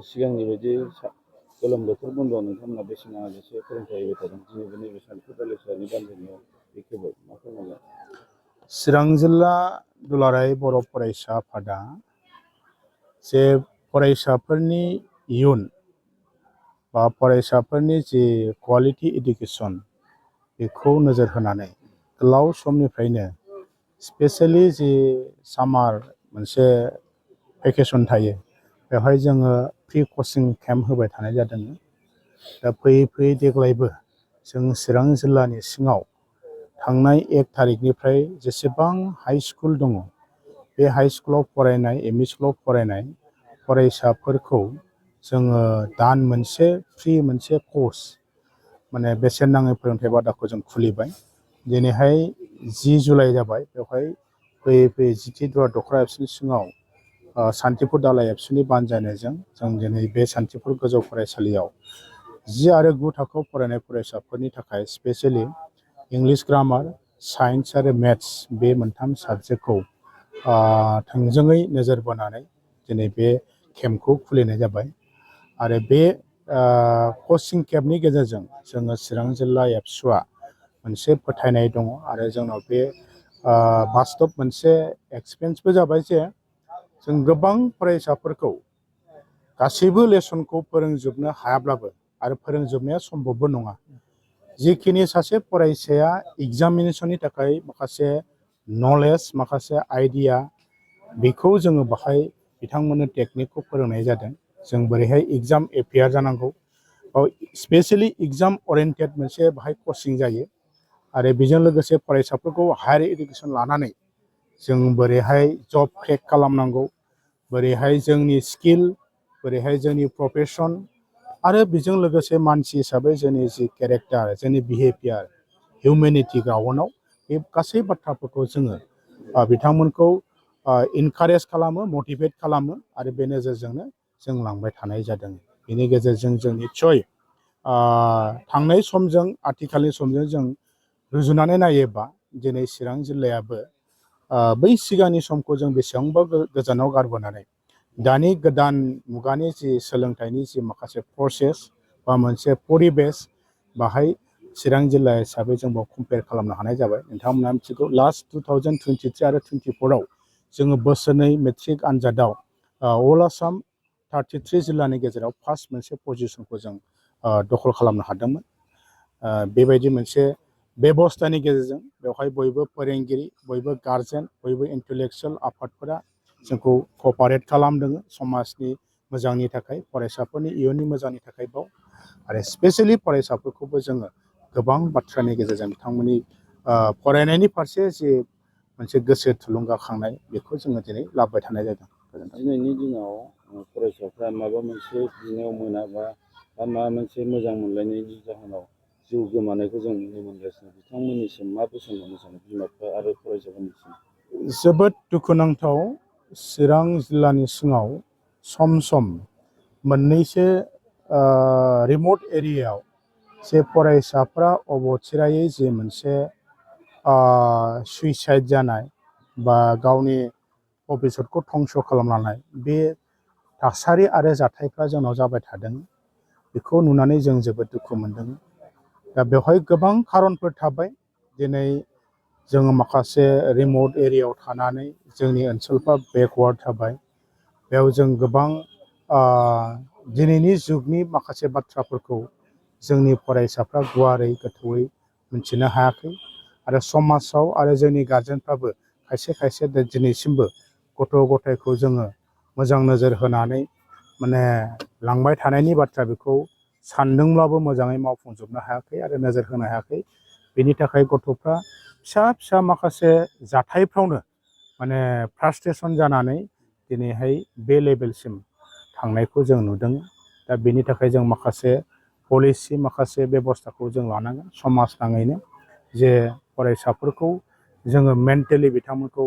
सिगांनि बायदि गोलोम बोथोर बन्द'आव नोंथांमोना बेसेन नाङाजासे फोरोंथाय होबाय थादों दिनैबो नैबे सानथु फरायसानि बानजायनायाव बेखेवबाय मा फोरमायगोन? चिरां जिल्ला दुलाराय बर' फरायसा आफादा जे फरायसाफोरनि इयुन बा फरायसाफोरनि जि क्वालिटि इडुकेसन बेखौ नोजोर होनानै गोलाव समनिफ्रायनो स्पेशेलि जि सामार मोनसे भेकेसन थायो बेवहाय जोङो फ्रि कचिं केम्प होबाय थानाय जादों। दा फैयै फैयै देग्लायबो जों चिरां जिल्लानि सिङाव थांनाय 1 थारिखनिफ्राय जेसेबां हाई स्कुल दङ बे हाई स्कुलाव फरायनाय एमइ स्कुलाव फरायनाय फरायसाफोरखौ जोङो दान मोनसे फ्रि मोनसे कर्स माने बेसेन नाङै फोरोंथाय बादाखौ जों खुलिबाय। दिनैहाय 10 जुलाइ जाबाय। बेवहाय फैयै फैयै जिथि दुवार दखरा एबसुनि सिङाव सान्तिपुर दालाय एबसुनि बानजायनायजों जों दिनै बे सान्तिपुर गोजौ फरायसालियाव 10 आरो 9 थाखोआव फरायनाय फरायसाफोरनि थाखाय स्पेशेलि इंलिश ग्रामार साइन्स आरो मेथ्स बे मोनथाम साबजेक्टखौ थोंजोङै नोजोर बोनानै दिनै बे केम्पखौ खुलिनाय जाबाय। आरो बे कचिं केम्पनि गेजेरजों जोङो चिरां जिल्ला एबसुआ मोनसे फोथायनाय दङ आरो जोंनाव बे बास्तब मोनसे एक्सपिरियेन्सबो जाबाय जे जों गोबां फरायसाफोरखौ गासैबो लेसनखौ फोरोंजोबनो हायाब्लाबो आरो फोरोंजोबनाया सम्भबबो नङा। जिखिनि सासे फरायसाया एग्जामिनेसननि थाखाय माखासे नलेज माखासे आइडिया बेखौ जोङो बाहाय बिथांमोननो टेकनिकखौ फोरोंनाय जादों। जों बोरैहाय एग्जाम एपियार जानांगौ स्पेशेलि एग्जाम ओरिएन्टेड मोनसे बाहाय कचिं जायो आरो बेजों लोगोसे फरायसाफोरखौ हायार इडुकेसन लानानै जों बोरैहाय जब क्रेक खालामनांगौ बोरैहाय जोंनि स्किल बोरैहाय जोंनि प्रफेसन आरो बेजों लोगोसे मानसि हिसाबै जोंनि जि केरेक्टार जोंनि बिहेभियार हिउमेनिटि ग्राउन्डआव बे गासै बाथ्राफोरखौ जोङो बिथांमोनखौ इनकारेज खालामो मटिभेट खालामो आरो बे नोजोरजोंनो जों लांबाय थानाय जादों। बेनि गेजेरजों जों निस्सय थांनाय समजों आथिखालनि समजों जों रुजुनानै नायोबा दिनै चिरां जिल्लायाबो बै सिगांनि समखौ जों बेसेबांबा गोजानाव गारबोनानै दानि गोदान मुगानि जि सोलोंथाइनि जि माखासे प्रसेस बा मोनसे परिबेस बाहाय चिरां जिल्ला हिसाबै जों बाव कम्पेयार खालामनो हानाय जाबाय। नोंथांमोनहा मिथिगौ लास्ट 2023 आरो 24 जोङो बोसोरनै मेट्रिक आनजादाव अल आसाम 33 जिल्लानि गेजेराव फार्स्ट मोनसे पजिसनखौ जों दखल खालामनो हादोंमोन। बेबायदि मोनसे बेबस्थानि गेजेरजों बेवहाय बयबो फोरोंगिरि बयबो गारजेन बयबो इन्टेलेक्सुयेल आफादफोरा जोंखौ कपारेट खालामदों समाजनि मोजांनि थाखाय फरायसाफोरनि इयुननि मोजांनि थाखाय बाव आरो स्पेशेलि फरायसाफोरखौबो जोङो गोबां बाथ्रानि गेजेरजों बिथांमोननि फरायनायनि फारसे जि मोनसे गोसो थुलुंगाखांनाय बेखौ जोङो दिनै लाबोबाय थानाय जादों। दिनैनि दिनाव फरायसाफ्रा माबा मोनसे बिनायाव मोनाबा बा माबा मोनसे मोजां मोनलायनायनि जाहोनाव जिउ गोमानायखौ जों नुनो मोनगासिनो बिथांमोननिसिम मा बोसोन होनो सानो बिमा बिफा आरो फरायसाफोरनिसिम? जोबोद दुखुनांथाव चिरां जिल्लानि सिङाव सम सम मोननैसो रिमट एरियायाव जे फरायसाफ्रा अबथिरायै जे मोनसे सुइसाइड जानाय बा गावनि भबिसतखौ धंस' खालामनाय बे थासारि आरो जाथायफ्रा जोंनाव जाबाय थादों। बेखौ नुनानै जों जोबोद दुखु मोनदों। दा बेवहाय गोबां खारनफोर थाबाय। दिनै जोङो माखासे रिमट एरियायाव थानानै जोंनि ओनसोलफ्रा बेकवार्ड थाबाय। बेयाव जों गोबां दिनैनि जुगनि माखासे बाथ्राफोरखौ जोंनि फरायसाफ्रा गुवारै गोथौयै मिथिनो हायाखै आरो समाजाव आरो जोंनि गारजेनफ्राबो खायसे खायसे दिनैसिमबो गथ' गथायखौ जोङो मोजां नोजोर होनानै माने लांबाय थानायनि बाथ्रा बेखौ सानदोंब्लाबो मोजाङै मावफुंजोबनो हायाखै आरो नोजोर होनो हायाखै। बेनि थाखाय गथ'फ्रा फिसा फिसा माखासे जाथायफ्रावनो माने फ्रास्ट्रेसन जानानै दिनैहाय बे लेभेलसिम थांनायखौ जों नुदों। दा बेनि थाखाय जों माखासे पलिसि माखासे बेब'स्थाखौ जों लानांगोन समाज नाङैनो जे फरायसाफोरखौ जोङो मेन्टेलि बिथांमोनखौ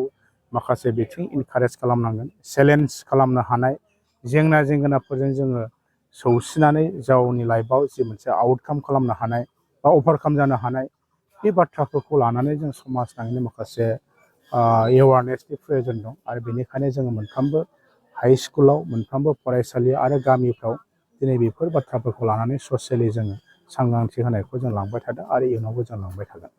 माखासे बिथिं इनकारेज खालामनांगोन चेलेन्ज खालामनो हानाय जेंना जेंगोनाफोरजों जोङो सौसिनानै गावनि लाइफआव जि मोनसे आउटकाम खालामनो हानाय बा अभारकाम जानो हानाय बे बाथ्राफोरखौ लानानै जों समाज नाङैनो माखासे एवारनेसनि प्रयोजन दं आरो बेनिखायनो जोङो मोनफ्रोमबो हाइ स्कुलाव मोनफ्रोमबो फरायसालि आरो गामिफ्राव दिनै बेफोर बाथ्राफोरखौ लानानै ससियेलि जोङो सांग्रांथि होनायखौ जों लांबाय थादों आरो इयुनावबो जों लांबाय थागोन।